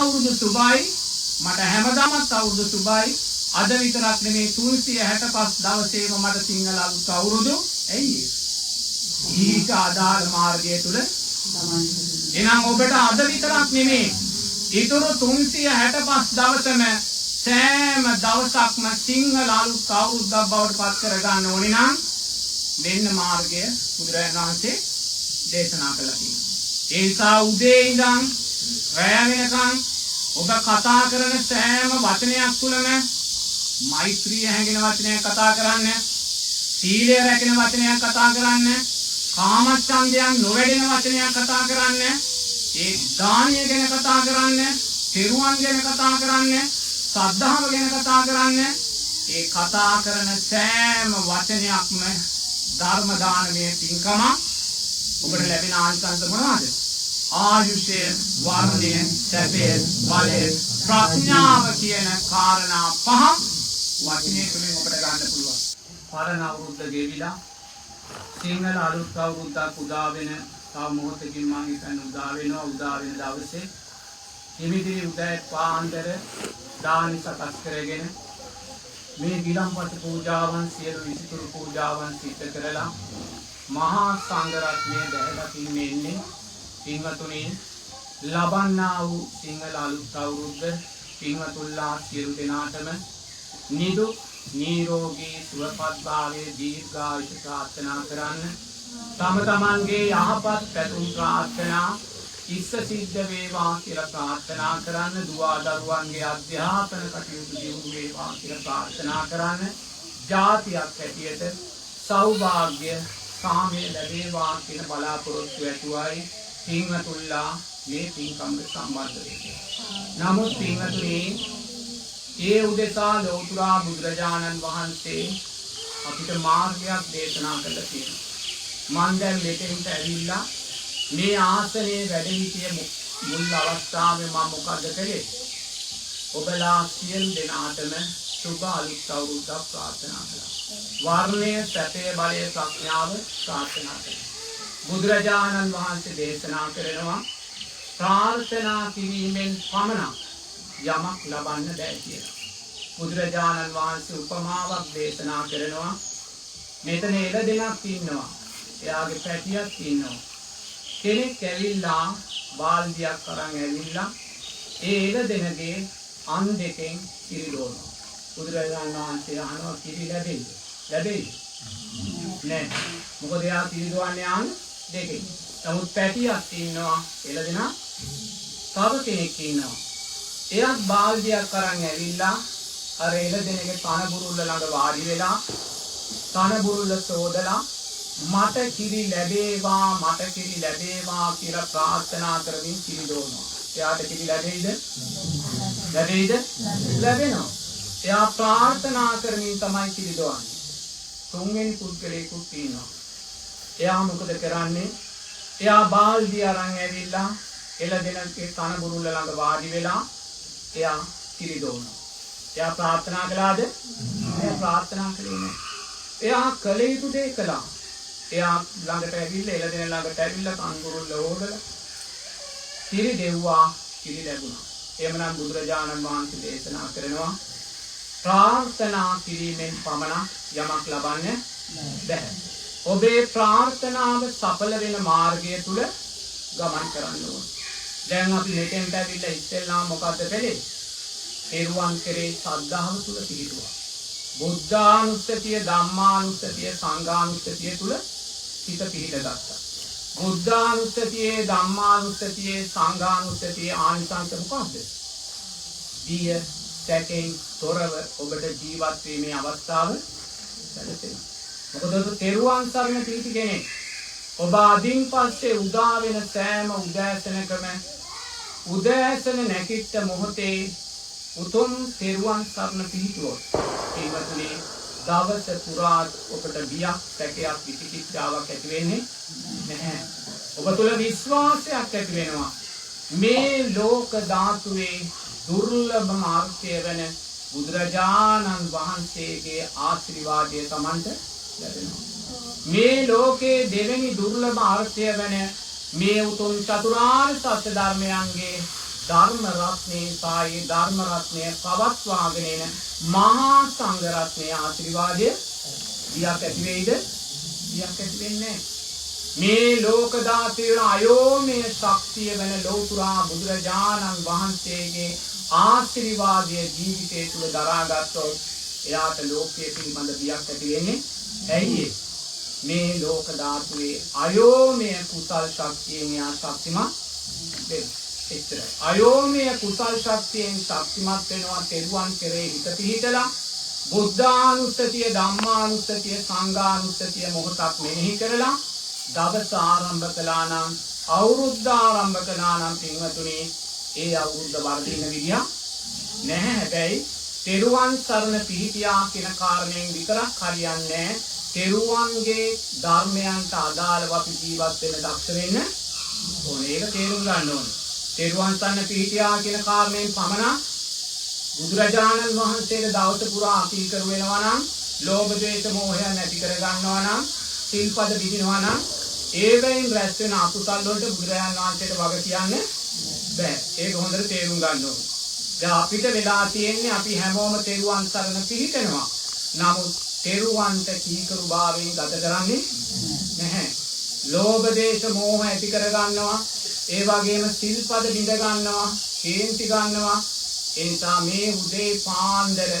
අවුරුදු සුබයි. මට හැමදාමත් අවුරුදු සුබයි. අද විතරක් නෙමේ, 365 දවසේම මට සිංහල අලුත් අවුරුදු. ඇයි ඒ? ඊට අදාළ මාර්ගය තුල. එහෙනම් ඔබට අද විතරක් නෙමේ, ඉතුරු 365 දවසම සෑම දවසක්ම සිංහල අලුත් අවුරුද්දක් බවට පත් කරගන්න ඕනේ නම් මෙන්න මාර්ගය බුදුරජාණන් වහන්සේ දේශනා කළා තියෙනවා. ඒ නිසා උදේ ඉඳන් රැය වෙනකන් ඔබ කතා කරන සෑම වචනයක් තුළම මෛත්‍රිය හැඟෙන වචනයක් කතා කරන්න, සීලය රැකෙන වචනයක් කතා කරන්න, කාමච්ඡන්දයන් නොවැඩෙන වචනයක් කතා කරන්න, ඒ දානය ගැන කතා කරන්න, තෙරුවන් ගැන කතා කරන්න, සද්ධාව ගැන කතා කරන්න. ඒ කතා කරන සෑම වචනයක්ම ධර්ම දානමය පින්කමක්. ඔබට ලැබෙන ආනිසංස මොනවද? ආයුෂය, වර්ණය, සැපය, බලය, ප්‍රඥාව කියන කාරණා පහ වචනය තුලින් ඔබට ගන්න පුළුවන්. පරණ අවුරුද්ද ගෙවිලා සිංහල අලුත් අවුරුද්දක් උදා වෙන තව මොහොතකින් මං හිතන්නේ උදා වෙනවා. උදා වෙන දවසේ හිමිදිරි උදෑ පාන්දර දානි සකස් කරගෙන මේ ගිලන්පස පූජාවන්, සියලු විසිතුරු පූජාවන් සිද්ධ කරලා මහා සංඝ රත්නය දැහැ දකින්න එන්නේ. පින්වතුනි, ලබන්නා වූ සිංහල අලුත් අවුරුද්ද පින්වතුන්ලා සියලු දෙනාටම නිදුක් නිරෝගී සුවපත් භාවයේ දීර්ඝායුෂ ප්‍රාර්ථනා කරන්න. තම තමන්ගේ යහපත් පැතුම් ප්‍රාර්ථනා ඉෂ්ට සිද්ධ වේවා කියලා ප්‍රාර්ථනා කරන්න. දුවා දරුවන්ගේ අධ්‍යාපන කටයුතු දියුණු වේවා කියලා ප්‍රාර්ථනා කරන්න. ජාතියක් හැටියට සෞභාග්‍ය සාමය ලැබේවා කියන බලාපොරොත්තු ඇතුවයි පින්වතුන්ලා මේ පින්කමට සම්බන්ධ වෙන්නේ. නමුත් පින්වතුනි, ඒ උදෙසා ලෞතුරා බුදුරජාණන් වහන්සේ අපිට මාර්ගයක් දේශනා කළා තියෙනවා. මං දැන් මෙතෙන්ට ඇවිල්ලා මේ ආසනයේ වැඩ සිටිය මුල් අවස්ථාවේ මම මොකද්ද කළේ? ඔබලා සියලු දෙනාටම සුබ අලුත් අවුරුද්දක් ප්‍රාර්ථනා කළා. වර්ණය, සැපය, බලය, ප්‍රඥාව ප්‍රාර්ථනා කළා. බුදුරජාණන් වහන්සේ දේශනා කරනවා ප්‍රාර්ථනා කිරීමෙන් පමණක් යමක් ලබන්න බෑ කියලා. බුදුරජාණන් වහන්සේ උපමාවක් දේශනා කරනවා. මෙතන එළදෙනක් ඉන්නවා. එයාගේ පැටියක් ඉන්නවා. කෙනෙක් ඇවිල්ලා බාල්දියක් අරන් ඇවිල්ලා ඒ එළදෙනගේ අන් දෙකෙන් කිරි දෝනවා. බුදුරජාණන් වහන්සේ අහනවා, කිරි ලැබෙයිද? ලැබෙයිද? නෑ. මොකද එයා කිරි දෝන්නේ අන් දෙකෙන්. නමුත් පැටියක් ඉන්නවා, එළදෙනා තව කෙනෙක් ඉන්නවා. එයාත් බාල්දියක් අරන් ඇවිල්ලා අර එළදෙනගේ තන බුරුල්ල ළඟ වාඩි වෙලා තන බුරුල්ල සෝදලා මට කිරි ලැබේවා, මට කිරි ලැබේවා කියලා ප්‍රාර්ථනා කරමින් කිරි දෝනවා. එයාට කිරි ලැබෙයිද? ලැබෙයිද? ලැබෙනවා. එයා ප්‍රාර්ථනා කරමින් තමයි කිරි දෝන්නේ. තුන්වෙනි පුද්ගලයෙකුත් ඉන්නවා. එයා මොකද කරන්නේ? එයා බාල්දිය අරන් ඇවිල්ලා එළදෙනගේ තන බුරුල්ල ළඟ වාඩි වෙලා එයා කිරි දෝනවා. එයා ප්‍රාර්ථනා කළාද? එයා ප්‍රාර්ථනා කළේ නෑ. එයා කළ යුතු දේ කළා. එයා ළඟට ඇවිල්ලා, එළදෙන ළඟට ඇවිල්ලා තන බුරුල්ල හෝදලා කිරි දෙව්වා, කිරි ලැබුණා. එහෙමනම් බුදුරජාණන් වහන්සේ දේශනා කරනවා ප්‍රාර්ථනා කිරීමෙන් පමණක් යමක් ලබන්න බැහැ. ඔබේ ප්‍රාර්ථනාව සඵල වෙන මාර්ගය තුල ගමන් කරන්න ඕන. දැන් අපි මෙතෙන්ට ඇවිල්ලා ඉස්සෙල්ලාම මොකද්ද කළේ? තෙරුවන් කෙරේ ශ්‍රද්ධාව තුල පිහිටුවා. බුද්ධානුස්සතිය, ධම්මානුස්සතිය, සංඝානුස්සතිය තුල සිත පිහිට ගත්තා. බුද්ධානුස්සතියේ, ධම්මානුස්සතියේ, සංඝානුස්සතියේ ආනිසංස මොකද්ද? බිය සැකෙන් තොරව ඔබට ජීවත් වීමේ අවස්ථාව සැලසෙනවා. මොකද ඔබ තෙරුවන් සරණ පිහිටි කෙනෙක්. ඔබ අදින් පස්සේ උදා වෙන සෑම උදෑසනකම උදෑසන නැගිට්ට මොහොතේ උතුම් තෙරුවන් සරණ පිහිටුවොත්, පින්වතුනි, දවස පුරා ඔබට බියක්, සැකයක්, විචිකිච්ඡාවක් ඇති වෙන්නේ නැහැ. ඔබ තුළ විශ්වාසයක් ඇති වෙනවා. මේ ලෝක ධාතුවේ දුර්ලභ මාර්ගය වන බුදුරජාණන් වහන්සේගේ ආශිර්වාදය තමන්ට ලැබෙනවා. මේ ලෝකේ දෙවෙනි දුර්ලභ අර්ථය වන මේ උතුම් චතුරාර්ය සත්‍ය ධර්මයන්ගේ ධර්ම රත්නයේ සායේ ධර්ම රත්නය පවත්වාගෙන එන මහා සංඝ රත්නයේ ආශිර්වාදය බියක් ඇති වෙයිද? බියක් ඇති වෙන්නේ නැහැ. මේ ලෝක ධාතුවේ වන අයෝමය ශක්තිය වෙන ලෝතුරා බුදුරජාණන් වහන්සේගේ ආශිර්වාදය ජීවිතය තුළ දරාගත්තොත් එයාට ලෝකයේ පිළිබඳ බියක් ඇති වෙන්නේ ඇයි ඒ? මේ ලෝක ධාතුවේ අයෝමය කුසල් ශක්තියෙන් එයා ශක්තිමත් වෙනවා. එච්චරයි. අයෝමය කුසල් ශක්තියෙන් ශක්තිමත් වෙනවා තෙරුවන් කෙරේ හිත පිහිටලා බුද්ධානුස්සතිය, ධම්මානුස්සතිය, සංඝානුස්සතිය මොහොතක් මෙනෙහි කරලා දවස ආරම්භ කළා නම්, අවුරුද්ද ආරම්භ කළා නම් පින්වතුනි, ඒ අවුරුද්ද වර්ධින විදියක් නැහැ. හැබැයි තෙරුවන් සරණ පිහිටියා කියන කාරණයෙන් විතරක් හරියන්නේ නැහැ. තෙරුවන්ගේ ධර්මයන්ට අදාළව අපි ජීවත් වෙන්න දක්ෂ වෙන්න ඕනේ. ඒක තේරුම් ගන්න ඕනේ. තෙරුවන් සරණ පිහිටියා කියන කාරණයෙන් පමණක් බුදුරජාණන් වහන්සේට දවස පුරා අකීකරු වෙනවා නම්, ලෝභ ද්වේෂ මෝහයන් නැති කර ගන්නවා නම්, සිල්පද බිඳිනවා නම්, ඒවෙන් රැස් වෙන අකුසල් වලට බුදුරජාණන් වහන්සේට වග කියන්න බෑ. ඒක හොඳට තේරුම් ගන්න ඕනේ. දැන් අපිට වෙලා තියෙන්නේ අපි හැමෝම තෙරුවන් සරණ පිහිටනවා. නමුත් තෙරුවන්ට කීකරු භාවයෙන් ගත කරන්නේ නැහැ. ලෝභ දේශ මෝහ ඇති කර ගන්නවා. ඒ වගේම සිල්පද බිඳ ගන්නවා, කේන්ති ගන්නවා. ඒ නිසා මේ උදේ පාන්දර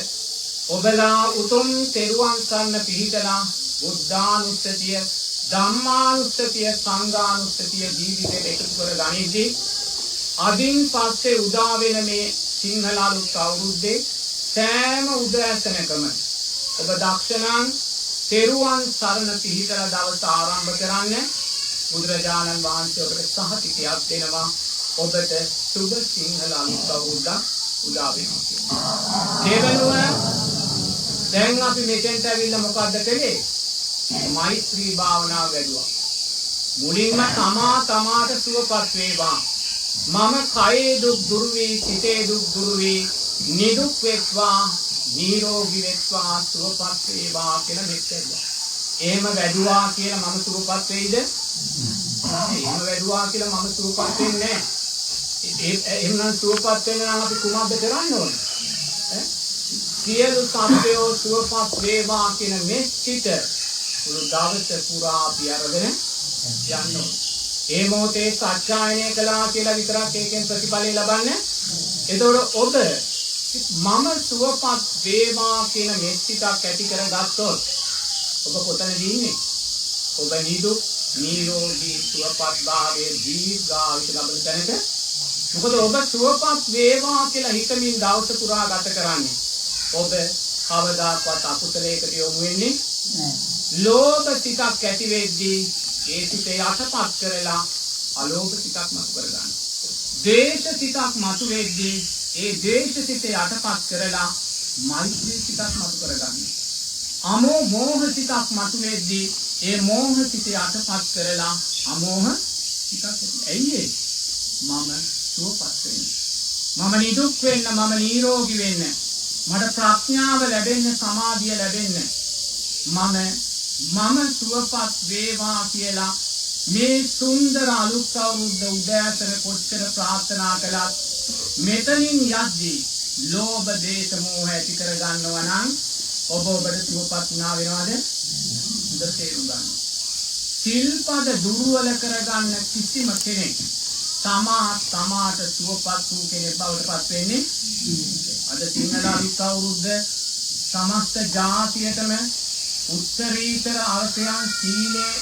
ඔබලා උතුම් තෙරුවන් සරණ පිහිටලා බුද්ධානුස්සතිය, ධම්මානුස්සතිය, සංඝානුස්සතිය ජීවිතයට එකතු කර ගනිද්දී අදින් පස්සේ උදා වෙන මේ සිංහල අලුත් අවුරුද්දේ සෑම උදෑසනකම ඔබ දක්ෂ නම් තෙරුවන් සරණ පිහිටලා දවස ආරම්භ කරන්න. බුදුරජාණන් වහන්සේ ඔබට සහතිකයක් දෙනවා. ඔබට සුබ සිංහල අලුත් අවුරුද්දක් උදා වෙනවා කියලා. දෙවනුව, දැන් අපි මෙතෙන්ට ඇවිල්ලා මොකද්ද කළේ? මෛත්‍රී භාවනාව වැඩුවා. මුලින්ම තමා තමාට සුවපත් වේවා. මම කයේ දුක් දුරු වී, සිතේ දුක් දුරු වී, නිදුක් වෙත්වා, නිරෝගී වෙත්වා, සුවපත් වේවා කියලා මෙත් වැඩුවා. එහෙම වැඩුවා කියලා මම සුවපත් වෙයිද? එහෙම වැඩුවා කියලා මම සුවපත් වෙන්නේ නැහැ. එහෙනම් සුවපත් වෙන්න නම් අපි කුමක්ද කරන්න ඕනේ? ඈ? සියලු සත්වයෝ සුවපත් වේවා කියන මේ සිත මුළු දවස පුරා අපි අරගෙන යන්න ඕනේ. ඒ මොහොතේ සත්‍යයනය කළා කියලා විතරක් ඒකෙන් ප්‍රතිඵලය ලබන්න. එතකොට ඔබ මම සුවපත් වේවා කියන මෙත් සිතක් ඇති කරගත්තොත් ඔබ කොතනද ඉන්නේ? ඔබ නිදුක් නිරෝගී සුවපත් භාවයේ දීර්ඝායුෂ ලබන තැනක. මොකද ඔබ සුවපත් වේවා කියලා හිතමින් දවස පුරා ගත කරන්නේ. ඔබ කවදාකවත් අකුසලයකට යොමු වෙන්නේ නෑ. ලෝභ සිතක් ඇති වෙද්දී ඒ සිත යටපත් කරලා අලෝභ සිතක් මතු කරගන්න. ද්වේෂ සිතක් මතු වෙද්දී ඒ ද්වේෂ සිත යටපත් කරලා මෛත්‍රී සිතක් මතු කරගන්න. අමෝ මෝහ සිතක් මතු වෙද්දී ඒ මෝහ සිත යටපත් කරලා අමෝහ සිතක් ඇති. ඇයි ඒ? මම සුවපත් වෙන්න. මම නිදුක් වෙන්න, මම නිරෝගී වෙන්න. මට ප්‍රඥාව ලැබෙන්න, සමාධිය ලැබෙන්න. මම මම සුවපත් වේවා කියලා මේ සුන්දර අලුත් අවුරුද්ද උදෑසන කොච්චර ප්‍රාර්ථනා කළත් මෙතනින් යද්දී ලෝභ දේශ මොහ ඇති කර ගන්නවා නම් ඔබ ඔබට සුවපත් වුණා වෙනවද? හොඳට තේරුම් ගන්න. සිල්පද දුර්වල කරගන්න කිසිම කෙනෙක් තමා තමාට සුවපත් වූ කෙනෙක් බවට පත් වෙන්නේ. අද සිංහල අලුත් අවුරුද්ද සමස්ත ජාතියටම උත්තරීතර අර්ථයන් සීලේ,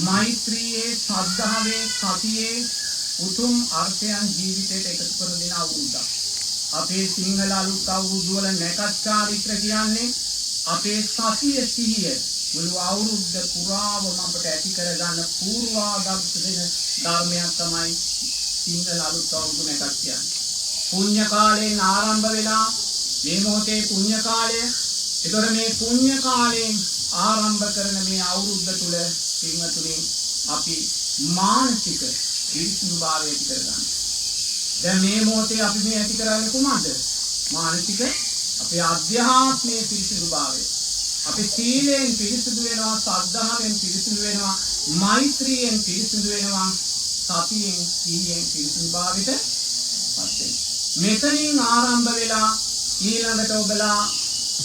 මෛත්‍රියේ, සද්ධාවේ, සතියේ උතුම් අර්ථයන් ජීවිතයට එකතු කර දෙන අවුරුද්දක්. අපේ සිංහල අලුත් අවුරුදු වල නැකත් චාරිත්‍ර කියන්නේ අපේ සතිය සිහිය මුළු අවුරුද්ද පුරාවම අපට ඇති කරගන්න පූර්වාදර්ශ දෙන ධර්මයක් තමයි සිංහල අලුත් අවුරුදු නැකත් කියන්නේ. පුණ්‍ය කාලයෙන් ආරම්භ වෙලා මේ මොහොතේ පුණ්‍ය කාලය. ඒතකොට මේ පුණ්‍ය කාලයෙන් ආරම්භ කරන මේ අවුරුද්ද තුල පින්වතුනි අපි මානසික පිරිසිදුභාවය ඇති කරගන්න. දැන් මේ මොහොතේ අපි මේ ඇති කරන්නේ කුමක්ද? මානසික අපේ අධ්‍යාත්මයේ පිරිසිදුභාවය. අපි සීලයෙන් පිරිසිදු වෙනවා, සද්ධාවෙන් පිරිසිදු වෙනවා, මෛත්‍රියෙන් පිරිසිදු වෙනවා, සතියෙන් සිහියෙන් පිරිසිදුභාවයට පත් වෙන්නේ. මෙතනින් ආරම්භ වෙලා ඊළඟට ඔබලා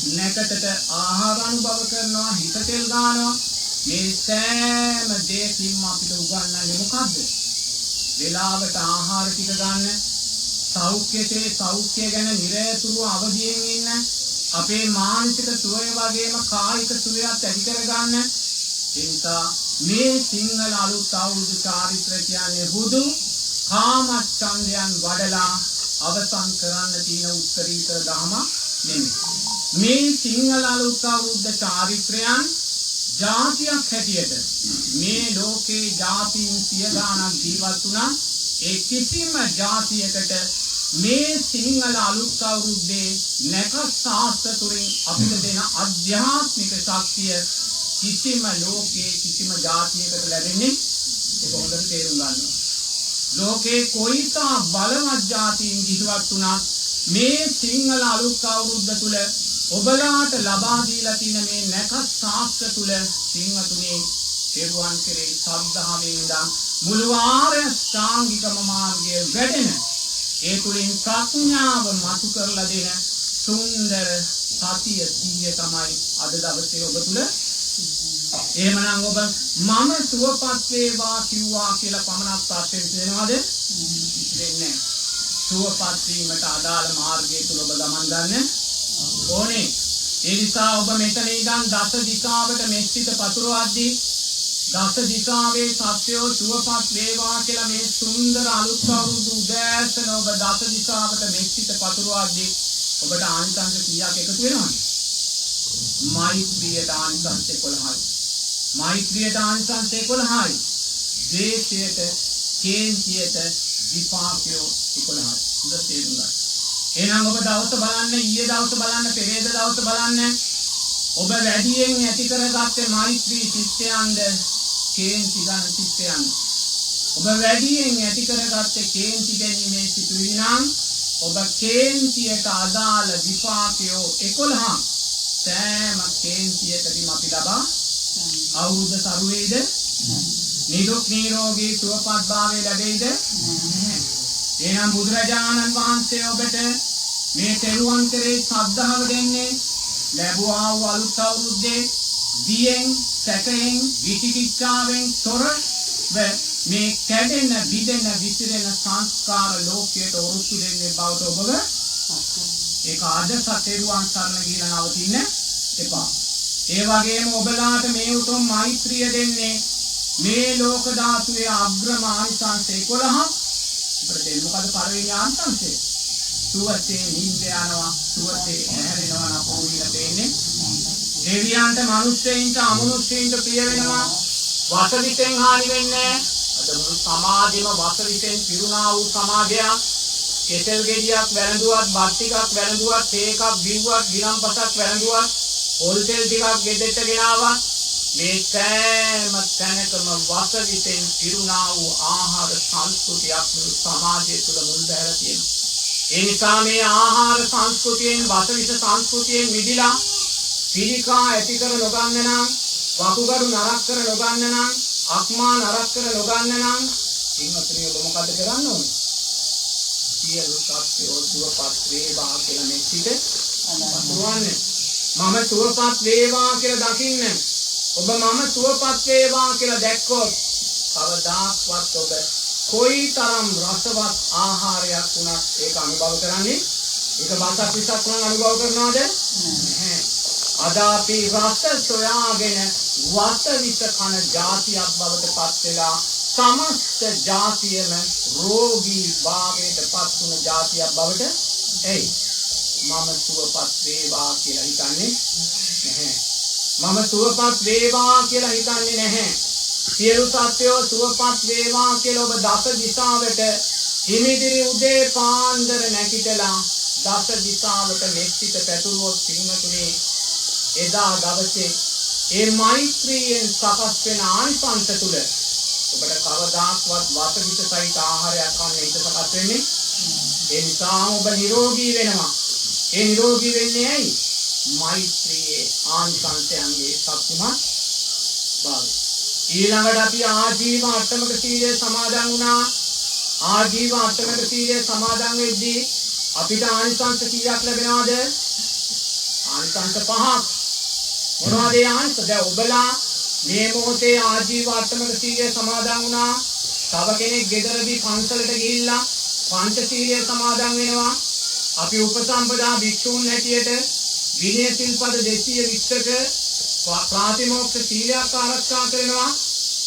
නැකතට ආහාර අනුභව කරනවා, හිත තෙල් ගන්නවා. මේ සෑම දෙයකින්ම අපිට උගන්වන්නේ මොකද්ද? වෙලාවට ආහාර ටික ගන්න, සෞඛ්‍යසේ සෞඛ්‍ය ගැන නිරතුරුව අවදියෙන් ඉන්න, අපේ මානසික සුවය වගේම කායික සුවයත් ඇති කරගන්න. ඒ නිසා මේ සිංහල අලුත් අවුරුදු චාරිත්‍ර කියන්නේ හුදු කාමච්ඡන්දයන් වඩලා අවසන් කරන්න තියෙන උත්තරීතර දහමක් නෙමෙයි. මේ සිංහල අලුත් අවුරුද්ද චාරිත්‍රයන් ජාතියක් හැටියට මේ ලෝකේ ජාතීන් සිය ගාණක් ජීවත් වුණා. ඒ කිසිම ජාතියකට මේ සිංහල අලුත් අවුරුද්දේ නැකත් ශාස්ත්‍ර තුලින් අපිට දෙන ආධ්‍යාත්මික ශක්තිය කිසිම ලෝකේ කිසිම ජාතියකට ලැබෙන්නේ ඒක හොඳට තේරුම් ගන්න ඕන. ලෝකේ කොයිසා බලවත් ජාතීන් ජීවත් වුණත් මේ සිංහල අලුත් අවුරුද්ද තුල ඔබලාට ලබා දීලා තියෙන මේ නැකත් ශාස්ත්‍ර තුල සිංහතුනේ තෙරුවන් කෙරෙහි ශ්‍රද්ධාවෙන් ඉඳන් මුළු ආර්ය ශ්‍රාංගිකම මාර්ගය වැඩෙන, ඒ තුලින් ප්‍රඥාව මතු කරලා දෙන සුන්දර සතිය සීය තමයි අද දවසේ ඔබ තුල. එහෙමනම් ඔබ මම සුවපත් වේවා කිව්වා කියලා පමණක් ප්‍රශ්න විසඳනවද? විසඳෙන්නේ නැහැ. සුවපත් වීමට අදාළ මාර්ගය තුල ඔබ ගමන් ගන්න ඕනේ. ඒ නිසා ඔබ මෙතන ඉඳන් දස දිශාවට මෙස්සිත පතුරවද්දී දස දිශාවේ සත්‍යෝ සුවපත් වේවා කියලා මේ සුන්දර අලුත් අවුරුදු උදෑසන ඔබ දස දිශාවට මෙස්සිත පතුරවද්දී ඔබට ආනිසංස කීයක් එකතු වෙනවද? මෛත්‍රියට ආනිසංස 11යි. මෛත්‍රියට ආනිසංස 11යි. ද්වේෂයට, කේන්තියට විපාකයෝ 11යි. හොඳ තේරුම් ගන්න. එහෙනම් ඔබ දවස බලන්න, ඊයේ දවස බලන්න, පෙරේද දවස බලන්න. ඔබ වැඩියෙන් ඇති කරගත්තේ මෛත්‍රී චිත්තයන්ද, කේන්ති ගන්න චිත්තයන්ද? ඔබ වැඩියෙන් ඇති කරගත්තේ කේන්ති ගැනීමේ සිතුවිලි නම් ඔබ කේන්තියට අදාළ විපාකයෝ 11 සෑම කේන්තියකදීම අපි ලබා අවුරුද්ද සරු වෙයිද? නිදුක් නිරෝගී සුවපත් භාවය ලැබෙයිද? නැහැ. එහෙනම් බුදුරජාණන් වහන්සේ ඔබට මේ තෙරුවන් කෙරෙහි ශ්‍රද්ධාව දෙන්නේ ලැබුවා වූ අලුත් අවුරුද්දේ බියෙන්, සැකයෙන්, විචිකිච්ඡාවෙන් තොරව මේ කැඩෙන, බිඳෙන, විසිරෙන සංස්කාර ලෝකයට ඔරොත්තු දෙන්නේ බවට ඔබව ඒක අද සතෙරුවන් සරණ ගිහිලා නවතින්න එපා. ඒ වගේම ඔබලාට මේ උතුම් මෛත්‍රිය දෙන්නේ මේ ලෝක ධාතුවේ අග්‍රම ආනිසංස 11ක්. අපිට දෙන්නේ මොකද පළවෙනි ආනිසංසය? සුවසේ නිින්ද යනවා, සුවසේ ඇහැරෙනවා, නපුරු වින පේන්නේ. දෙවියන්ට, මිනිස්සෙයින්ට, අමනුෂ්‍යයින්ට ප්‍රිය වෙනවා. වසවිසෙන් හානි වෙන්නේ නැහැ. අද මුළු සමාජෙම වසවිසෙන් පිරුණා වූ සමාජයක්. කෙසෙල් ගෙඩියක් වැළඳුවත්, බත් ටිකක් වැළඳුවත්, තේ එකක් බිව්වත්, ගිලම්පසක් වැළඳුවත්, පොල් තෙල් ටිකක් ගෙදරට ගෙනාවත් මේ සෑම තැනකම වසවිසෙන් පිරුණා වූ ආහාර සංස්කෘතියක් මුළු සමාජය තුළ මුල් බැහැලා තියෙනවා. ඒ නිසා මේ ආහාර සංස්කෘතියෙන්, වසවිස සංස්කෘතියෙන් මිදිලා පිළිකා ඇති කර නොගන්න නම්, වකුගඩු නරක කර නොගන්න නම්, අක්මා නරක කර නොගන්න නම් පින්වත්නි ඔබ මොකද කරන්න ඕනේ? සියලු සත්වයෝ සුවපත් වේවා කියලා මේ සිත පතුරවන්න. මම සුවපත් වේවා කියලා දකින්න. ඔබ මම සුවපත් වේවා කියලා දැක්කොත් කවදාක්වත් ඔබ කොයිතරම් රසවත් ආහාරයක් වුණත් ඒක අනුභව කරන්නේ, ඒක බසක් විසක් නම් අනුභව කරනවද? නැහැ. අද අපි රස සොයාගෙන වස විස කන ජාතියක් බවට පත් වෙලා සමස්ත ජාතියම රෝගී භාවයට පත් වුණ ජාතියක් බවට. එයි මම සුවපත් වේවා කියලා හිතන්නේ නැහැ. මම සුවපත් වේවා කියලා හිතන්නේ නැහැ. සියලු සත්වයෝ සුවපත් වේවා කියලා ඔබ දස දිශාවට හිමිදිරි උදේ පාන්දර නැගිටලා දස දිශාවට මෙත්සිත පැතුරුවොත් පින්වතුනි, එදා දවසේ ඒ මෛත්‍රියෙන් සකස් වෙන ආනිසංස තුල ඔබට කවදාක්වත් වසවිස සහිත ආහාරයක් කන්න හිත සකස් වෙන්නේ. ඒ නිසාම ඔබ නිරෝගී වෙනවා. ඒ නිරෝගී වෙන්නේ ඇයි? මෛත්‍රියේ ආනිසංසයන්ගේ ශක්තිමත් භාවය. ඊළඟට අපි ආජීව අට්ටමක සීලය සමාදන් වුණා. ආජීව අට්ටමක සීලය සමාදන් වෙද්දී අපිට ආනිසංස කීයක් ලැබෙනවද? ආනිසංස 5ක්. මොනවද ඒ ආනිසංස? දැන් ඔබලා මේ මොහොතේ ආජීව අට්ටමක සීලය සමාදන් වුණා. තව කෙනෙක් ගෙදරදී පන්සලට ගිහිල්ලා පංචශීලය සමාදන් වෙනවා. අපි උපසම්පදා භික්ෂූන් හැටියට විනය සිල්පද 220ක ප්‍රාතිමෝක්ෂ සීලයක් ආරක්ෂා කරනවා.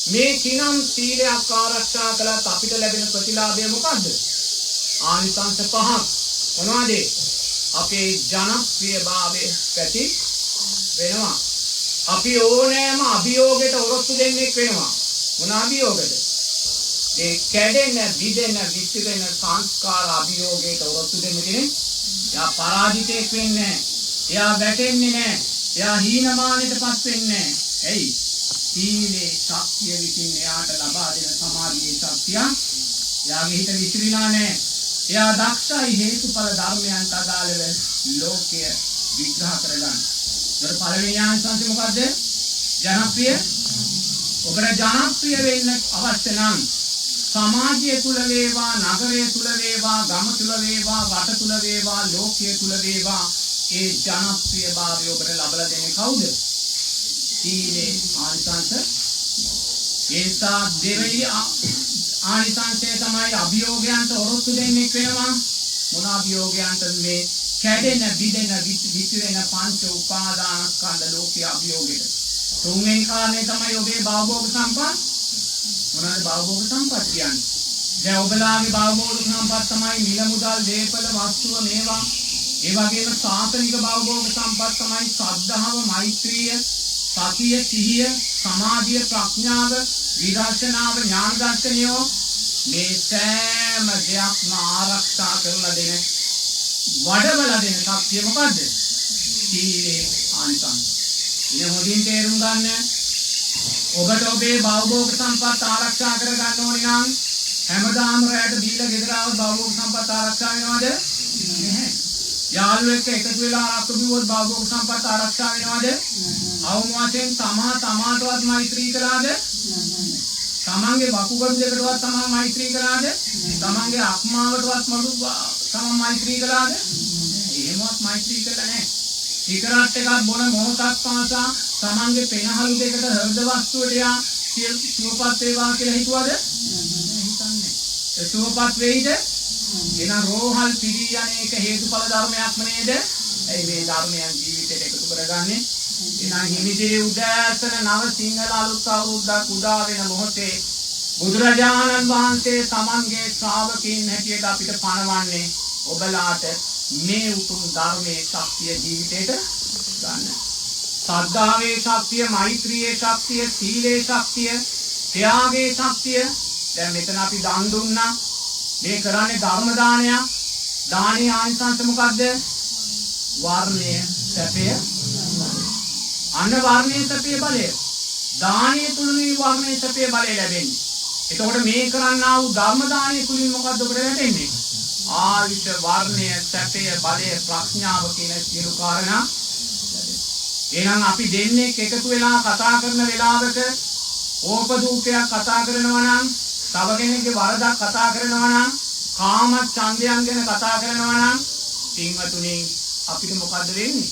මේ කිනම් සීලයක් ආරක්ෂා කළත් අපිට ලැබෙන ප්‍රතිලාභය මොකද්ද? ආනිසංස 5ක්. මොනවද? අපේ ජනප්‍රියභාවය ඇති වෙනවා. අපි ඕනෑම අභියෝගයට ඔරොත්තු දෙන්නෙක් වෙනවා. මොන අභියෝගද? මේ කැඩෙන, බිඳෙන, විසිරෙන සංස්කාර අභියෝගයට ඔරොත්තු දෙන්න කෙනෙක් එයා පරාජිතයෙක් වෙන්නේ නැහැ. එයා වැටෙන්නේ නැහැ. එයා හීනමානයටපත් වෙන්නේ නැහැ. ඇයි? සීලේ ශක්තිය විසින් එයාට ලබා දෙන සමාධියේ ශක්තිය එයාගේ හිත විසිරීලා නැහැ. එයා දක්ෂයි හේතුඵල ධර්මයන්ට අදාළව ලෝකය විග්‍රහ කරගන්න. ඒතර පළවෙනි ආනිසංසය මොකද්ද? ජනප්‍රිය. ඔබට ජනප්‍රිය වෙන්න අවශ්‍ය නම් සමාජය තුල වේවා, නගරය තුල වේවා, ගම තුල වේවා, රට තුල වේවා, ලෝකය තුල වේවා, ඒ ජනප්‍රියභාවය ඔබට ලබලා දෙන්නේ කවුද? සීලේ ආනිසංස. ඒ නිසා දෙවෙනි ආනිසංසය තමයි අභියෝගයන්ට ඔරොත්තු දෙන්නෙක් වෙනවා. මොන අභියෝගයන්ටද? මේ කැඩෙන, බිඳෙන, විසිරෙන පංච උපාදානස්කන්ධ ලෝකයේ අභියෝගයට. තුන්වෙනි කාරණේ තමයි ඔබේ භවභෝග සම්පත්. මොනවාද භවභෝග සම්පත් කියන්නේ? දැන් ඔබලාගේ භවභෝග සම්පත් තමයි මිල මුදල්, දේපල, වස්තුව මේවා. ඒ වගේම සාසනික භවභෝග සම්පත් තමයි ශ්‍රද්ධාව, මෛත්‍රිය, සතිය, සිහිය, සමාධිය, ප්‍රඥාව, විදර්ශනාව, ඥාන දර්ශනය. මේ සෑම දෙයක්ම ආරක්ෂා කරලා දෙන, වඩවලා දෙන ශක්තිය මොකද්ද? සීලේ ආනිසංස. ඉතින් හොඳින් තේරුම් ගන්න, ඔබට ඔබේ භවභෝග සම්පත් ආරක්ෂා කරගන්න ඕනේ නම් හැමදාම රැයට බීලා ගෙදර ආවොත් භවභෝග සම්පත් ආරක්ෂා වෙනවද? නැහැ. යාළුවෙක් එක්ක එකතු වෙලා අරක්කු බිව්වොත් භවභෝග සම්පත් ආරක්ෂා වෙනවද? අවම වශයෙන් තමා තමාටවත් මෛත්‍රී කළාද? තමන්ගේ වකුගඩු දෙකටවත් තමා මෛත්‍රී කළාද? තමන්ගේ අක්මාවටවත් මඩු තමන් මෛත්‍රී කළාද? එහෙමවත් මෛත්‍රී කළා නැහැ. සිගරට් එකක් බොන මොහොතක් පාසා තමන්ගේ පෙනහළු දෙකට හෘද වස්තුවට යා සුවපත් වේවා කියලා හිතුවද? හිතන්නේ. ඒ සුවපත් වෙයිද? එහෙනම් රෝහල් පිරී යන එක හේතුඵල ධර්මයක්ම නේද? ඇයි මේ ධර්මයන් ජීවිතයට එකතු කරගන්නේ? එහෙනම් හිමිදිරි උදෑසන නව සිංහල අලුත් අවුරුද්දක් උදා වෙන මොහොතේ බුදුරජාණන් වහන්සේ තමන්ගේ ශ්‍රාවකයින් හැටියට අපිට පනවන්නේ ඔබලාට මේ උතුම් ධර්මයේ ශක්තිය ජීවිතයට ගන්න. සද්ධාවේ ශක්තිය, මෛත්‍රියේ ශක්තිය, සීලේ ශක්තිය, ත්‍යාගයේ ශක්තිය. දැන් මෙතන අපි දන් දුන්නා. මේ කරන්නේ ධර්ම දානයක්. දානයේ ආනිසංස මොකද්ද? වර්ණය, සැපය, අන්න වර්ණය, සැපය, බලය. දානය තුලින් වර්ණය, සැපය, බලය ලැබෙන්නේ. එතකොට මේ කරන්නා වූ ධර්ම දානය තුලින් මොකද්ද ඔබට ලැබෙන්නේ? ආයුෂ, වර්ණය, සැපය, බලය, ප්‍රඥාව කියන සියලු කාරණා ලැබෙනවා. එහෙනම් අපි දෙන්නෙක් එකතු වෙලා කතා කරන වෙලාවක ඕපදූපයක් කතා කරනවා නම්, තව කෙනෙක්ගේ වරදක් කතා කරනවා නම්, කාම ඡන්දයන් ගැන කතා කරනවා නම්, පින්වතුනි අපිට මොකද්ද වෙන්නේ?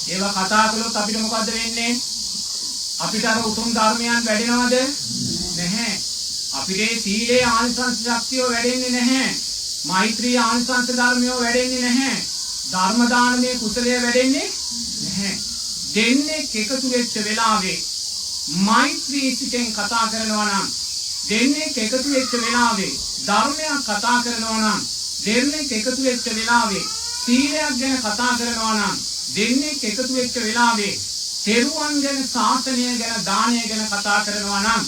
ඒවා කතා කළොත් අපිට මොකද්ද වෙන්නේ? අපිට අර උතුම් ධර්මයන් වැඩෙනවද? නැහැ. අපිට ඒ සීලේ ආනිසංස ශක්තිය වැඩෙන්නේ නැහැ. මෛත්‍රී ආනිසංස ධර්මය වැඩෙන්නේ නැහැ. ධර්ම දානමය කුසලය වැඩෙන්නේ නැහැ. දෙන්නෙක් එකතු වෙච්ච වෙලාවේ මෛත්‍රී සිතෙන් කතා කරනවා නම්, දෙන්නෙක් එකතු වෙච්ච වෙලාවේ ධර්මයක් කතා කරනවා නම්, දෙන්නෙක් එකතු වෙච්ච වෙලාවේ සීලයක් ගැන කතා කරනවා නම්, දෙන්නෙක් එකතු වෙච්ච වෙලාවේ තෙරුවන් ගැන, ශාසනය ගැන, දානය ගැන කතා කරනවා නම්,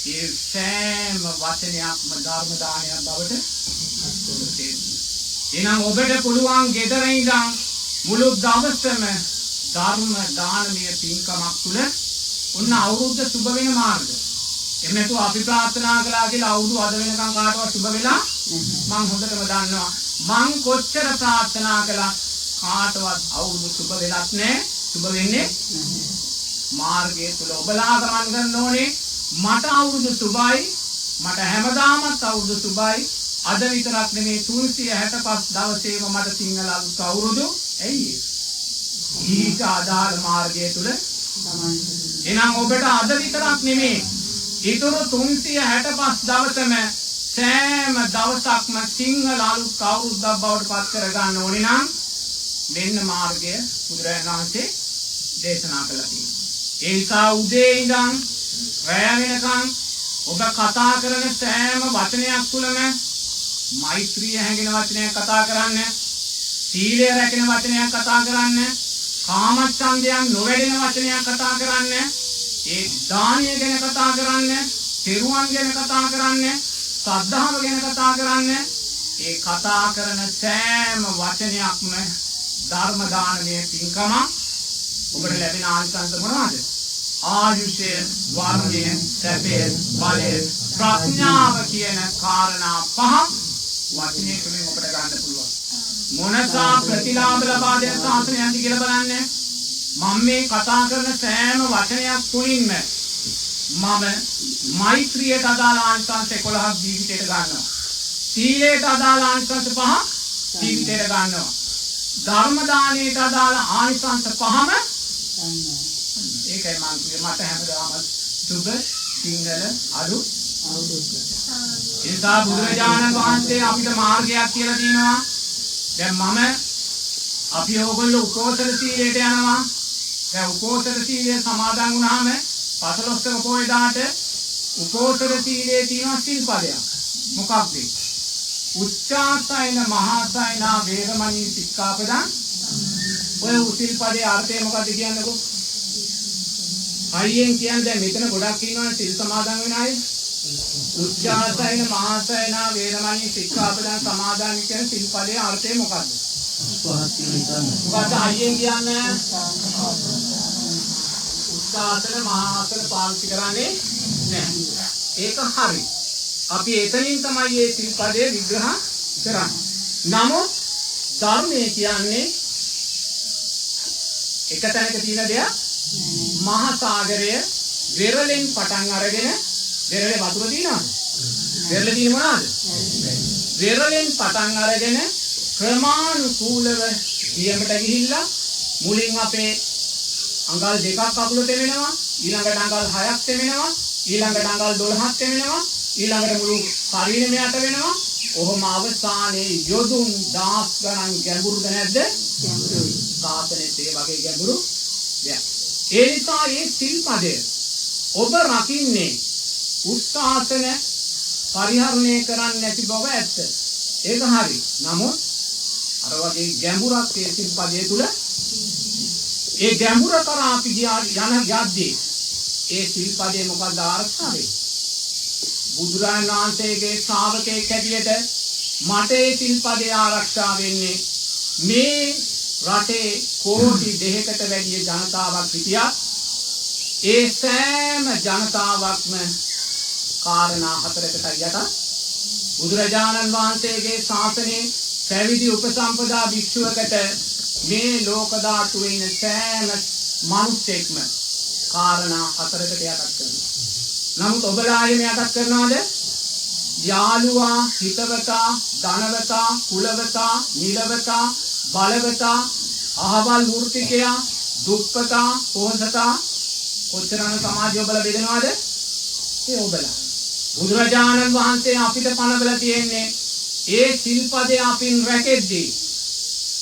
ඒ සෑම වචනයක්ම ධර්ම දානයක් බවට පත් වෙනවා. එහෙනම් ඔබට පුළුවන් ගෙදර ඉඳන් මුළු දවසම ධර්ම දානමය පින්කමක් තුල ඔන්න අවුරුද්ද සුබ වෙන මාර්ග. එහෙම නැතුව අපි ප්‍රාර්ථනා කළා කියලා අවුරුදු අද වෙනකන් කාටවත් සුබ වෙලා මං හොඳටම දන්නවා. මං කොච්චර ප්‍රාර්ථනා කළා කාටවත් අවුරුදු සුබ වෙලත් නෑ, සුබ වෙන්නේ මාර්ගය තුල ඔබලා ගමන් කරන්න ඕනේ. මට අවුරුදු සුබයි, මට හැමදාමත් අවුරුදු සුබයි. අද විතරක් නෙමේ 365 දවසේම මට සිංහල අලුත් අවුරුදු. ඇයි ඒ? ඊට අදාළ මාර්ගය තුල එහෙනම් ඔබට අද විතරක් නෙමේ ඉතුරු 365 දවසම සෑම දවසක්ම සිංහල අලුත් අවුරුද්දක් බවට පත් කරගන්න ඕනේ නම් මෙන්න මාර්ගය බුදුරජාණන් වහන්සේ දේශනා කළා තියෙනවා. ඒ නිසා උදේ ඉඳන් රැය වෙනකන් ඔබ කතා කරන සෑම වචනයක් තුළම මෛත්‍රිය හැඟෙන වචනයක් කතා කරන්න, සීලය රැකෙන වචනයක් කතා කරන්න, කාමච්ඡන්දයන් නොවැඩෙන වචනයක් කතා කරන්න, ඒ දානය ගැන කතා කරන්න, තෙරුවන් ගැන කතා කරන්න, සද්ධාව ගැන කතා කරන්න, ඒ කතා කරන සෑම වචනයක්ම ධර්ම දානමය පින්කම. ඔබට ලැබෙන ආනිසංස මොනවද? ආයුෂය, වර්ණය, සැපය, බලය, ප්‍රඥාව කියන කාරණා පහ වචනය තුලින් ඔබට ගන්න පුළුවන්. මොනසා ප්‍රතිලාභ ලබා දෙන ශාසනයක්ද කියලා බලන්න. මම මේ කතා කරන සෑම වචනයක් තුලින්ම මම මෛත්‍රියට අදාළ ආනිසංස 11ක් ජීවිතයට ගන්නවා. සීලයට අදාළ ආනිසංස 5 ජීවිතයට ගන්නවා. ධර්ම දානයට අදාළ ආනිසංස 5ම ගන්නවා. ඒකයි මං කිව්වේ මට හැමදාම සුබ සිංහල අලුත් අවුරුද්ද. ඒ නිසා බුදුරජාණන් වහන්සේ අපිට මාර්ගයක් කියලා දිනවා. දැන් මම අපි ඕගොල්ලෝ උපෝසථ සීලයට යනවා. දැන් උපෝසථ සීලය සමාදන් වුණාම පසළොස්වක පොය දාට උපෝසථ සීලයේ තියෙන සිල්පදයක්. මොකක්ද? උච්චාසයන මහාසයනා වේරමණී සික්ඛාපදං. ඔය සිල්පදයේ අර්ථය මොකද්ද කියන්නකෝ? හයියෙන් කියන්නේ දැන් මෙතන ගොඩක් ඉන්නවනේ සිල් සමාදන් වෙන අය. උච්චාසයන මහාසයනා වේරමණී සික්ඛාපදං සමාදන් කියන සිල්පදයේ අර්ථය මොකද්ද? මොකද්ද හයියෙන් කියන්නේ? උච්චාසන මහාසන පාවිච්චි කරන්නේ නැහැ. ඒක හරි. අපි එතනින් තමයි මේ සිල්පදයේ විග්‍රහ කරන්නේ. නමුත් ධර්මය කියන්නේ එක තැනක තියෙන දෙයක්. මහා සාගරය වෙරළෙන් පටන් අරගෙන වෙරළේ වතුර තියෙනවද? වෙරළේ තියෙන මොනවද? වෙරළෙන් පටන් අරගෙන ක්‍රමානුකූලව දියමට ගිහිල්ලා මුලින් අපේ අඟල් 2ක් කකුල තෙමෙනවා, ඊළඟට අඟල් 6ක් තෙමෙනවා, ඊළඟට අඟල් 12ක් තෙමෙනවා, ඊළඟට මුළු ශරීරෙම යට වෙනවා. ඔහොම අවසානයේ යොදුන් දහස් ගණන් ගැඹුරුද නැද්ද? ගැඹුරුයි. සාසනෙත් ඒ වගේ ගැඹුරු දෙයක්. ඒ නිසා මේ සිල්පදය ඔබ රකින්නේ උත්සාහසන පරිහරණය කරන්නේ නැති බව ඇත්ත. ඒක හරි. නමුත් අර වගේ ගැඹුරක් ඒ සිල්පදය තුල ඒ ගැඹුර කරා අපි ගියා යන යද්දී ඒ සිල්පදේ මොකද්ද ආරක්ෂා වෙන්නේ? බුදුරජාණන් වහන්සේගේ ශ්‍රාවකයෙක් හැටියට මට ඒ සිල්පදේ ආරක්ෂා වෙන්නේ මේ රටේ කෝටි 2කට වැඩි ජනතාවක් හිටියත් ඒ සෑම ජනතාවක්ම කාරණා හතරකට යටත් බුදුරජාණන් වහන්සේගේ ශාසනයේ පැවිදි උපසම්පදා භික්ෂුවකට මේ ලෝක ධාතුවේ ඉන්න සෑම මිනිසෙක්ම කාරණා හතරකට යටත් කරනවා. නමුත් ඔබලා එහෙම යටත් කරනවද? යාළුවා, හිතවතා, ධනවතා, කුලවතා, නිලවතා, බලවතා, අහවල් වෘත්තිකයා, දුප්පතා, පොහොසතා කොච්චරනම් සමාජය ඔබලා බෙදනවද? ඒ ඔබලා. බුදුරජාණන් වහන්සේ අපිට පනවලා තියෙන්නේ ඒ සිල්පදේ අපින් රැකෙද්දී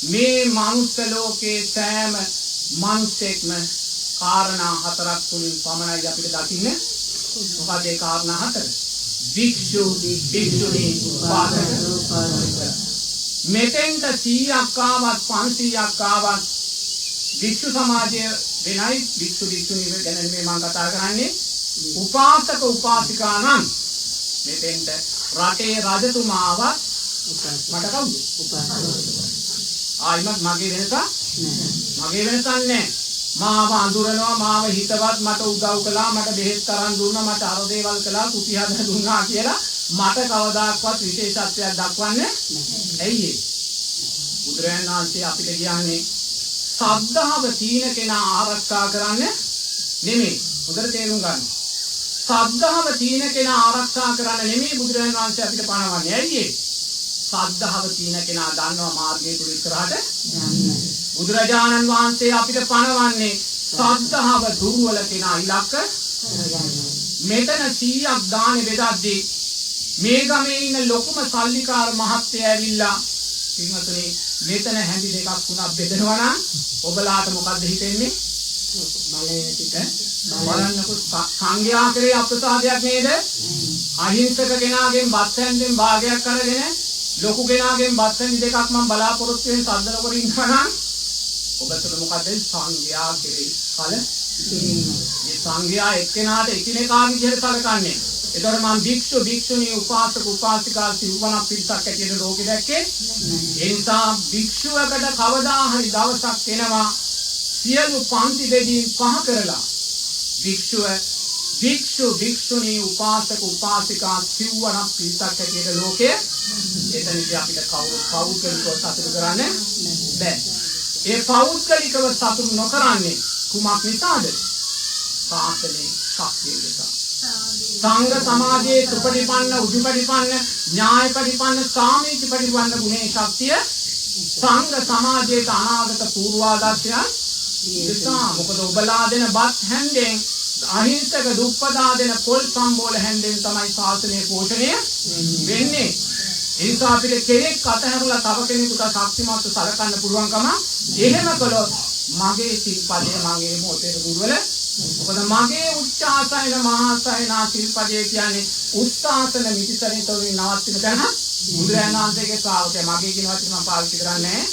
මේ මනුස්ස ලෝකේ සෑම මනුස්සෙක්ම කාරණා හතරක් තුලින් පමණයි අපිට දකින්න. මොකද ඒ කාරණා හතර? භික්ෂු, භික්ෂුණී, උපාසක. මෙතෙන්ට 100ක් ආවත් 500ක් ආවත් භික්ෂු සමාජය වෙනයි. භික්ෂු භික්ෂුණී ගැන නෙමෙයි මම කතා කරන්නේ. උපාසක උපාසිකා නම් මෙතෙන්ට රටේ රජතුමාවත් මට කවුද? ආයිමත් මගේ වෙනසක් නෑ. මගේ වෙනසක් නෑ. මාව අඳුරනවා, මාව හිතවත්, මට උදව් කළා, මට බෙහෙත් තරන් දුන්නා, මට අර දේවල් කළා, කුටි හදලා දුන්නා කියලා මට කවදාක්වත් විශේෂත්වයක් දක්වන්නේ ඇයි ඒ? බුදුරජාණන් වහන්සේ අපිට කියන්නේ සද්ධාව තීන කෙනා ආරක්ෂා කරන්න නෙමෙයි. හොඳට තේරුම් ගන්න. සද්ධාව තියෙන කෙනා ආරක්ෂා කරන්න නෙමෙයි බුදුරජාණන් වහන්සේ අපිට පණවන්නේ. ඇයි ඒ? සද්ධාව තියෙන කෙනා දන්නවා මාර්ගය තුල ඉස්සරහට යන්න. බුදුරජාණන් වහන්සේ අපිට පණවන්නේ සද්ධාව දුර්වල කෙනා ඉලක්ක කරගන්න. මෙතන 100ක් දානේ බෙදද්දී මේ ගමේ ඉන්න ලොකුම සල්ලිකාර මහත්තයා ඇවිල්ලා පින්වතුනි මෙතන හැඳි දෙකක් තුනක් බෙදනවා නම් ඔබලාට මොකද්ද හිතෙන්නේ? බලය ටික බලන්නකො සංඝයා කරේ අප්‍රසාදයක් නේද? අහිංසක කෙනාගෙන් බත් හැන්දෙන් භාගයක් අරගෙන ලොකු කෙනාගෙන් බත් හැඳි දෙකක් මම බලාපොරොත්තු වෙන සද්ද නොකර ඉන්නවා නම් ඔබ තුළ මොකද්ද සංඝයා කෙරෙහි කල කිරීම. මේ සංඝයා එක්කෙනාට එකිනෙකා විදිහට සලකන්නේ. ඒතකොට මම භික්ෂු භික්ෂුණී උපාසක උපාසිකා සිව්වණක් පිරිසක් ඇටියට ලෝකෙ දැක්කේ. ඒ නිසා භික්ෂුවකට කවදා හරි දවසක් එනවා සියලු පන්ති බෙදීම් පහ කරලා භික්ෂුව භික්ෂු භික්ෂුණී උපාසක උපාසිකා සිව්වණක් පිරිසක් ඇටියට ලෝකෙ එතනදී අපිට කවුරු පෞද්ගලිකව සතුටු කරන්න බෑ. ඒ පෞද්ගලිකව සතුටු නොකරන්නේ කුමක් නිසාද? ශාසනයේ ශක්තිය නිසා. සංඝ සමාජයේ සුපටිපන්න උජුපටිපන්න ඥායපටිපන්න සාමීචිපටිපන්න ගුණේ ශක්තිය සංඝ සමාජයේ අනාගත පූර්වාදර්ශයන් නිසා. මොකද ඔබලා දෙන බත් හැන්දෙන් අහිංසක දුප්පතා දෙන පොල් සම්බෝල හැන්දෙන් තමයි ශාසනය පෝෂණය වෙන්නේ. ඒ නිසා අපිට කෙනෙක් අතහැරලා තව කෙනෙකුට ශක්තිමත්ව සලකන්න පුළුවන්කම එහෙම කළොත් මගේ සිල්පදය මං ඒ මොහොතේ දුර්වල. මොකද මගේ උච්චාසයන මහාසයනා සිල්පදය කියන්නේ උත්සාසන මිතිසරිතවලින් නවත්ින තැන බුදුරජාණන් වහන්සේගේ ශ්‍රාවකයා මගේ කියන වචන මම පාවිච්චි කරන්නේ නැහැ.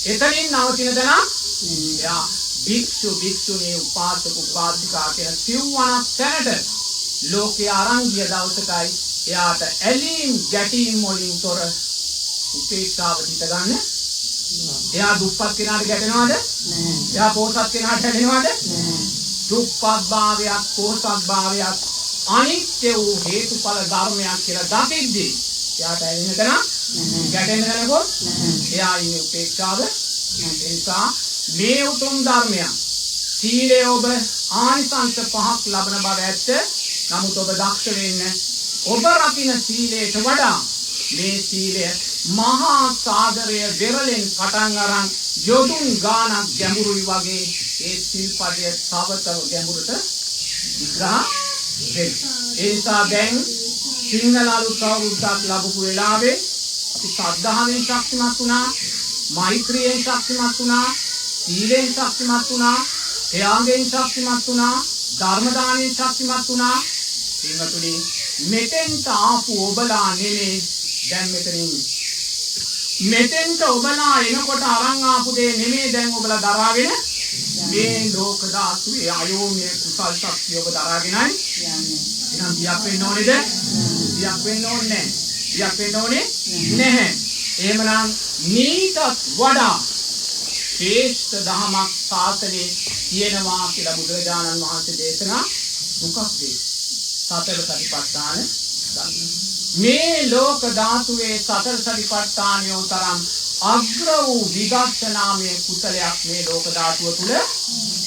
එතනින් නවතින තැන එයා භික්ෂු භික්ෂුණී උපාසක උපාසිකා කියන සිව්වණක් තැනට ලෝකේ අරන් ගිය දවසකයි එයාට ඇලීම් ගැටීම් වලින් තොර උපේක්ෂාව හිත ගන්න. එයා දුප්පත් කෙනාට ගැටෙනවද? නෑ. එයා පොහොසත් කෙනාට ගැටෙනවද? නෑ. දුප්පත් භාවයක් පොහොසත් භාවයක් අනිත්‍ය වූ හේතුඵල ධර්මයක් කියලා දකිද්දී එයාට ඇලෙන්න තැන නැහැ. ගැටෙන්න තැනකොත් නැහැ. එයා ඉන්නේ උපේක්ෂාව. ඒ නිසා මේ උතුම් ධර්මයක් සීලය ඔබ ආනිසංස පහක් ලබන බව ඇත්ත. නමුත් ඔබ දක්ෂ වෙන්න ඔබ රකින්න සීලයට වඩා මේ සීලය මහා සාගරය වෙරළෙන් පටන් අරන් යොදුන් ගානක් ගැඹුරුයි වගේ ඒ සිල්පදය තව තව ගැඹුරට විග්‍රහ වෙයි. ඒ නිසා දැන් සිංහල අලුත් අවුරුද්දක් ලැබපු වෙලාවේ අපි ශ්‍රද්ධාවෙන් ශක්තිමත් වුණා, මෛත්‍රියෙන් ශක්තිමත් වුණා, සීලෙන් ශක්තිමත් වුණා, ත්‍යාගයෙන් ශක්තිමත් වුණා, ධර්ම දානයෙන් ශක්තිමත් වුණා. පින්වතුනි මෙතෙන්ට ආපු ඔබලා නෙමේ දැන් මෙතන ඉන්නේ. මෙතෙන්ට ඔබලා එනකොට අරන් ආපු දේ නෙමේ දැන් ඔබලා දරාගෙන මේ ලෝක ධාතුවේ අයෝමය කුසල් ශක්තිය ඔබ දරාගෙනයි යන්නේ. එහෙනම් බියක් වෙන්න ඕනේද? බියක් වෙන්න ඕනේ නැහැ. බියක් වෙන්න ඕනේ නැහැ. එහෙමනම් මීටත් වඩා ශ්‍රේෂ්ඨ දහමක් ශාසනයේ තියෙනවා කියලා බුදුරජාණන් වහන්සේ දේශනා මොකක්ද? සතර සතිපට්ඨාන ධර්ම. මේ ලෝක ධාතුවේ සතර සතිපට්ඨානය තරම් අග්‍ර වූ විදර්ශනාමය කුසලයක් මේ ලෝක ධාතුව තුල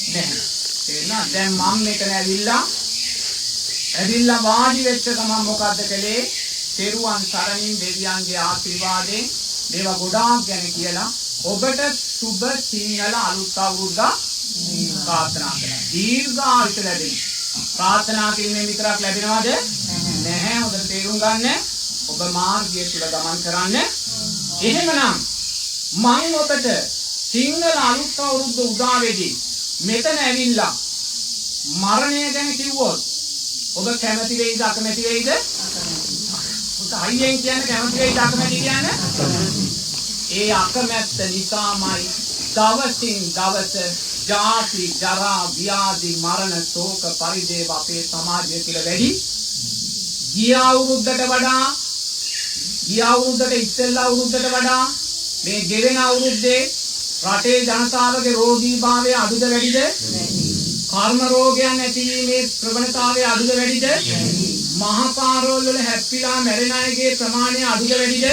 නැහැ. තේරුණා? දැන් මම මෙතන ඇවිල්ලා වාඩි වෙච්ච ගමන් මොකද්ද කළේ? තෙරුවන් සරණින් දෙවියන්ගේ ආශිර්වාදයෙන් මේවා ගොඩාක් ගැන කියලා ඔබට සුබ සිංහල අලුත් අවුරුද්දක් ප්‍රාර්ථනා කරනවා. දීර්ඝායුෂ ලැබෙන. ප්‍රාර්ථනා කිරීමෙන් විතරක් ලැබෙනවද? නැහැ. හොඳට තේරුම් ගන්න. ඔබ මාර්ගය තුල ගමන් කරන්න. එහෙමනම් මං ඔබට සිංහල අලුත් අවුරුද්ද උදා වෙදී මෙතන ඇවිල්ලා මරණය ගැන කිව්වොත් ඔබ කැමති වෙයිද අකමැති වෙයිද? ඔබ හයියෙන් කියන්න කැමති වෙයිද අකමැති කියන්න? ඒ අකමැත්ත නිසාමයි දවසින් දවස ජාති ජරා ව්‍යාධි මරණ ශෝක පරිදේව අපේ සමාජය තුළ වැඩි. ගිය අවුරුද්දට වඩා ගිය අවුරුද්දට ඉස්සෙල්ලා අවුරුද්දට වඩා මේ ගෙවෙන අවුරුද්දේ රටේ ජනතාවගේ රෝගී භාවය අඩුද වැඩිද? කර්ම රෝගයන් ඇතිවීමේ ප්‍රවණතාවය අඩුද වැඩිද? මහ පාරවල් වල හැප්පිලා මැරෙන අයගේ ප්‍රමාණය අඩුද වැඩිද?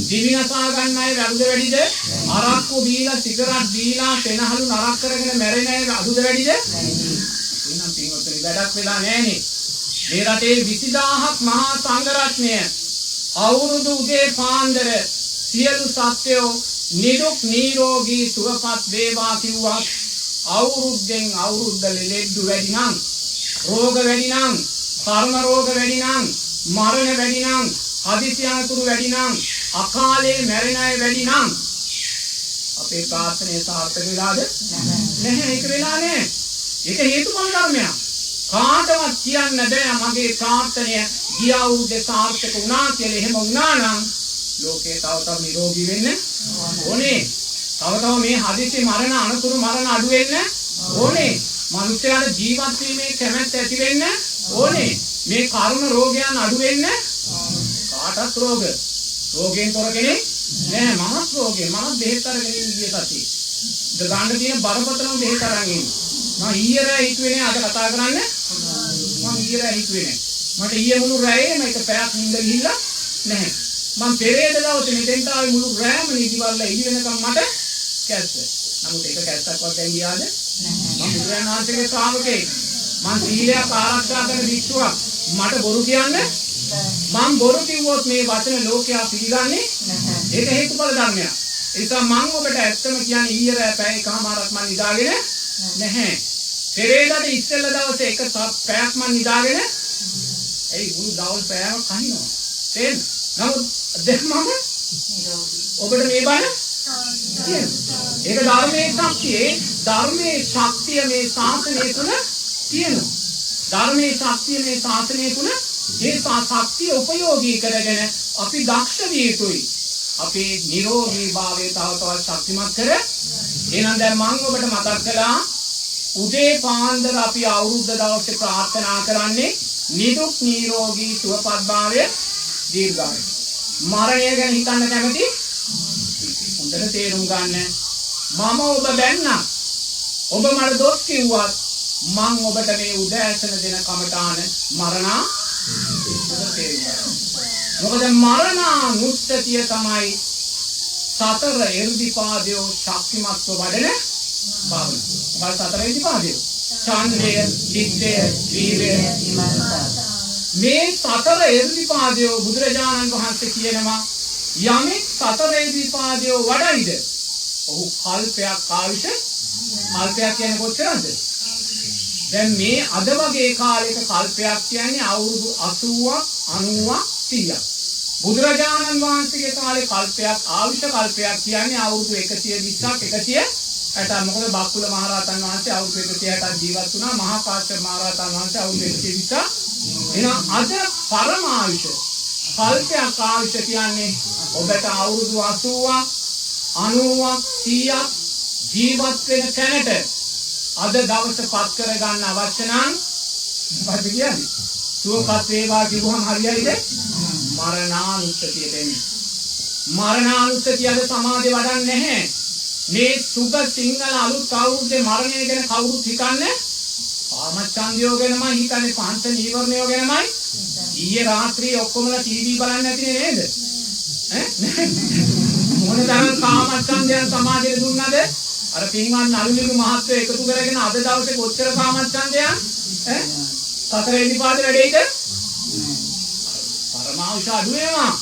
දිවි නසා ගන්න අය අඩුද වැඩිද? අරක්කු බීලා සිගරට් බීලා සෙනහළු නරක කරගෙන මැරෙන අය අඩුද වැඩිද? එහෙනම් පින්වත්නි වැඩක් වෙලා නෑනේ. මේ රටේ 20000ක් මහා සංඝ රත්නය අවුරුදු උදේ පාන්දර සියලු සත්වයෝ නිදුක් නිරෝගී සුවපත් වේවා කිව්වත් අවුරුද්දෙන් අවුරුද්ද ලෙඩ වැඩි නම්, රෝග වැඩි නම්, කර්ම රෝග වැඩි නම්, මරණ වැඩි නම්, හදිසි අනතුරු වැඩි නම්, අකාලේ මැරෙන අය වැඩි නම් අපේ ප්‍රාර්ථනය සාර්ථක වෙලාද? නැහැ. ඒක වෙලා නැහැ. ඒක හේතුඵල ධර්මයක්. කාටවත් කියන්න බෑ මගේ ප්‍රාර්ථනය ගිය අවුරුද්දේ සාර්ථක වුණා කියලා. එහෙම වුණා නම් ලෝකේ තව තව නිරෝගී වෙන්න ඕනේ. තව තව මේ හදිසි මරණ අනතුරු මරණ අඩු වෙන්න ඕනේ. මිනිස්යාට ජීවත් වීමේ කැමැත්ත ඇති වෙන්න ඕනේ. මේ කර්ම රෝගයන් අඩු වෙන්න. කාටත් රෝග. රෝගයෙන් තොර කෙනෙක් නෑ. මමත් රෝගේ. මමත් බෙහෙත් අරගෙන ඉන්නේ ගිය සතියේ. ගන්න තියෙන බරපතලම බෙහෙත් අරන් ඉන්නේ. මම ඊයේ රෑ හිතුවේ නෑ අද කතා කරන්න. මම ඊයේ රෑ හිතුවේ නෑ. මට ඊයේ මුළු රෑයේම එක පැයක් නිින්ද ගිහිල්ලා නැහැ. මං පෙරේද දවසේ මෙතෙන්ට ආවේ මුළු රෑම නිදි වල්ලා එළි වෙනකම් මට කැස්ස. නමුත් ඒක කැස්සක්වත් දැන් ගියාද? මං බුදුරජාණන් වහන්සේගේ ශ්‍රාවකෙක්. මං සීලයක් ආරක්ෂා කරන භික්ෂුවක්. මට බොරු කියන්න මං බොරු කිව්වොත් මේ වචන ලෝකයා පිළිගන්නේ නැහැ. ඒක හේතුඵල ධර්මයක්. ඒ නිසා මං ඔබට ඇත්තම කියන්නේ ඊයේ රෑ පැය එකමාරක් මං නිදාගෙන නැහැ. පෙරේදට ඉස්සෙල්ලා දවසේ එක පැයක් මං නිදාගෙන ඇයි මුළු දවල් පැයම කහිනවා. තේරෙනවද? නමුත් දැන් මම ඔබට මේ බණ කියනවා. ඒක ධර්මයේ ශක්තිය. ධර්මයේ ශක්තිය මේ ශාසනය තුල තියෙනවා. ධර්මයේ ශක්තිය මේ ශාසනය තුල ඒ ශක්තිය උපයෝගී කරගෙන අපි දක්ෂ විය යුතුයි. අපේ නිරෝගී භාවය තව තවත් ශක්තිමත් කර. එහෙනම් දැන් මම ඔබට මතක් කළා උදේ පාන්දර අපි අවුරුද්ද දවසේ ප්‍රාර්ථනා කරන්නේ නිදුක් නිරෝගී සුවපත් භාවය දීර්ඝායුෂ. මරණය ගැන හිතන්න කැමති? හොඳට තේරුම් ගන්න. මම ඔබ බැන්නා. ඔබ මට දොස් කිව්වත් මං ඔබට මේ උදෑසන දෙන කමඨාන මරණා හොඳට තේරුම් ගන්න. මොකද මරණානුස්සතිය තමයි සතර එර්ධිපාදයෝ ශක්තිමත්ව වඩන භාවනාව. මොකද සතර එර්ධිපාදයෝ? ඡන්දය, චිත්තය, වීර්යය, මේ සතර එර්ධිපාදයෝ බුදුරජාණන් වහන්සේ කියනවා යමෙක් සතර එර්ධිපාදයෝ වඩයිද ඔහු කල්පයක් ආයුෂ. කල්පයක් කියන්නේ කොච්චරද? දැන් මේ අද වගේ කාලයක කල්පයක් කියන්නේ අවුරුදු 80ක් 90ක් 100ක්. බුදුරජාණන් වහන්සේගේ කාලේ කල්පයක් ආයුෂ කල්පයක් කියන්නේ අවුරුදු 120ක් 160ක්. මොකද බක්කුල මහරහතන් වහන්සේ අවුරුදු 160ක් ජීවත් වුණා. මහා කාශ්‍යප මහරහතන් වහන්සේ අවුරුදු 120ක්. එහෙනම් අද පරම ආයුෂ කල්පයක් ආයුෂ කියන්නේ ඔබට අවුරුදු 80ක් 90ක් 100ක් ජීවත් වෙන තැනට අද දවස පත් කරගන්න අවශ්‍ය නම් මොකද කියන්නේ? සුවපත් වේවා කිව්වහම හරියයිද? මරණානුස්සතියට එන්නේ. මරණානුස්සතිය අද සමාජේ වඩන්නේ නැහැ. මේ සුබ සිංහල අලුත් අවුරුද්දේ මරණය ගැන කවුරුත් හිතන්නේ කාමච්ඡන්දයෝ ගැනමයි හිතන්නේ, පංච නීවරණයෝ ගැනමයි. ඊයේ රාත්‍රියේ ඔක්කොමලා ටීවී බලන්නේ නැතිනේ නේද? ඈ මොන තරම් කාමච්ඡන්දයන් සමාජයට දුන්නද? අර පින්වත් නළුනිරු මහත්තයෝ එකතු කරගෙන අද දවසේ කොච්චර කාමච්ඡන්දයන් ඈ සතර ඉදිපාද වැඩේද? පරමාවශ අඩු වෙනවා.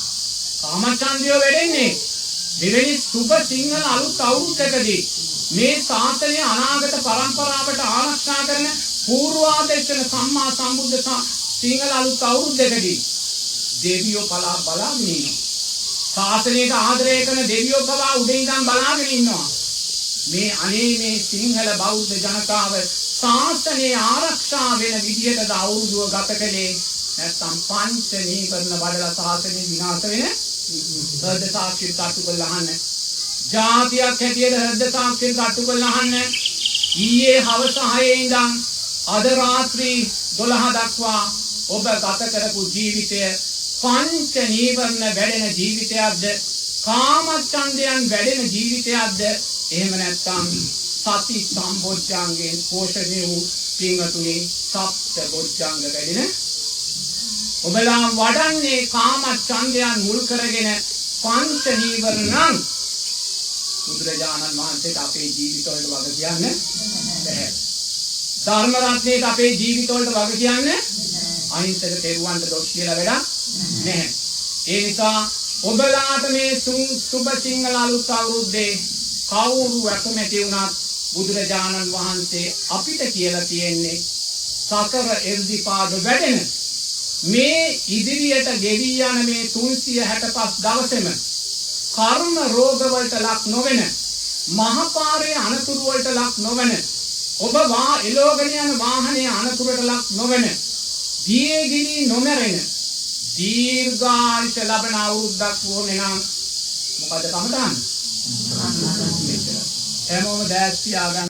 කාමච්ඡන්දයෝ වැඩෙන්නේ. දෙවෙනි සුබ සිංහල අලුත් අවුරුද්දකදී මේ ශාසනය අනාගත පරම්පරාවට ආරක්ෂා කරන පූර්වාදර්ශන සම්මා සම්බුද්ධ සිංහල අලුත් අවුරුද්දකදී දෙවියෝ පලා බලාගෙන ඉන්නවා. ශාසනයට ආදරය කරන දෙවියෝ පවා උඩින් ඉඳන් බලාගෙන ඉන්නවා. මේ අනේ මේ සිංහල බෞද්ධ ජනතාව ශාසනය ආරක්ෂා වෙන විදිහටද අවුරුදුව ගත කළේ, නැත්නම් පංච නීවරණ වඩලා ශාසනය විනාශ වෙන හෘද සාක්ෂි තට්ටු කරලා අහන්න. ජාතියක් හැටියට හෘද සාක්ෂි තට්ටු කරලා අහන්න. ඊයේ හවස 6 ඉඳන් අද රාත්‍රී 12 දක්වා ඔබ ගත කරපු ජීවිතය පංච නීවරණ වැඩෙන ජීවිතයක්ද, කාමච්ඡන්දයන් වැඩෙන ජීවිතයක්ද, එහෙම නැත්නම් සති සම්බොජ්ජංගෙන් පෝෂණය වූ පින්වතුනි සප්ත බොජ්ජංග වැඩෙන ඔබලා වඩන්නේ කාමච්ඡන්දයන් මුල් කරගෙන පංච නීවරණ නම් බුදුරජාණන් වහන්සේට අපේ ජීවිතවලට වග කියන්න බැහැ. ධර්ම රත්නයට අපේ ජීවිතවලට වග කියන්න අහිංසක තෙරුවන්ට දොස් කියලා වැඩක් නැහැ. ඒ නිසා ඔබලාට මේ සුබ සිංහල අලුත් අවුරුද්දේ කවුරු අකමැති වුණත් බුදුරජාණන් වහන්සේ අපිට කියලා තියෙන්නේ සතර එර්ධිපාද වැඩෙන මේ ඉදිරියට ගෙවි යන මේ 365 දවසෙම කර්ම රෝග වලට ලක් නොවන, මහපාරේ අනතුරු වලට ලක් නොවන, ඔබ එලෝගෙන යන වාහනේ අනතුරට ලක් නොවන, දියේ ගිනි නොමැරෙන දීර්ඝායුෂ ලබන අවුරුද්දක් වුණේ නම් මොකද කමටහන්? හැමෝම දැස් පියාගන්න.